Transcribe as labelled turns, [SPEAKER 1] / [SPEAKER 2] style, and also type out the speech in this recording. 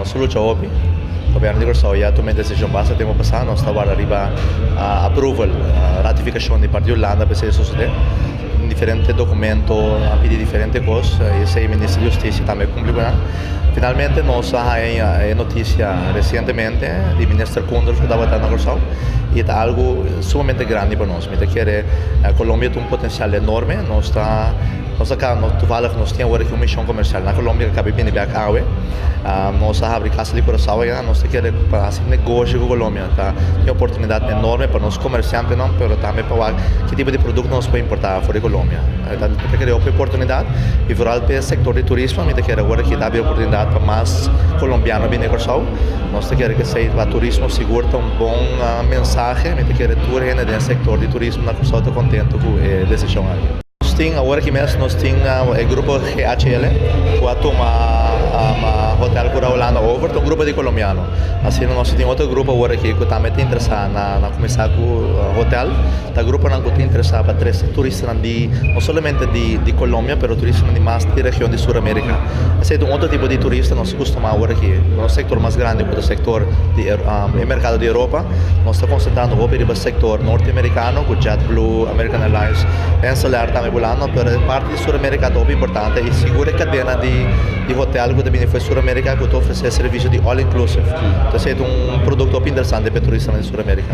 [SPEAKER 1] Nos a lucha hopi. Gobièrnu di Kòrsou ya tuma e desishon basta tempu pasá. Nos ta warda riba approval, ratifikashon di parti di Hulanda pa esei sosodé. Diferente dokumento, a pidi diferente kos i esei Minister di Hustisia tambe a kumpli ku nan. Finalmente nos a haña e notisia resientemente di Minister Koenders ku tabata na Kòrsou i ta algu sumamente grandi pa nos. Mi ta kere Colombia ta un potensial enorme. Nos ta nos a kaba toevallig nos tin awor aki un mishon komersial na Colombia ku a kaba di bini bèk awe. Nos a habri Casa di Curaçao ayá. Nos ta kere pa hasi negoshi ku Colombia. Ta tin oportunidat enorme pa nos komersiantenan pero tambe pa wak ki tipo di produkto nos por importá for di Colombia. Ta kere hopi oportunidat i vooral pa e sektor di turismo mi ta kere awor aki ta habri oportunidat pa mas kolombiano bini Kòrsou. Nos ta kere ku esei pa turismo sigur ta un bon mensahe. Mi ta kere tur hende den e sektor di turismo na Kòrsou ta kontentu ku e desishon aki. Nos tin awor aki mes nos tin e grupo GHL ku a tuma Hotel Cura Hulanda over, ta un grupo di kolombiano. Asina nos tin otro grupo awor aki ku tambe ta interesá na kuminsá ku hotel. Ta gruponan ku ta interesá pa trese turistanan di no solamente di Colombia pero turistanan di mas di region di Sur America. Esei ta un otro tipo di turista nos kustumá awor aki. Nos sektor mas grandi ku ta sektor di e merkado di Europa. Nos ta konsentrando hopi riba sektor norte amerikano ku JetBlue, American Airlines, Insulair tambe bulando pero e parti di Sur America ta hopi importante i sigur e kadena di hotel ku ta bini for Sur America ku ta ofresé servisio di all inclusive. Entonces esei ta un produkto hopi interesante pa e turistanan di Sur America.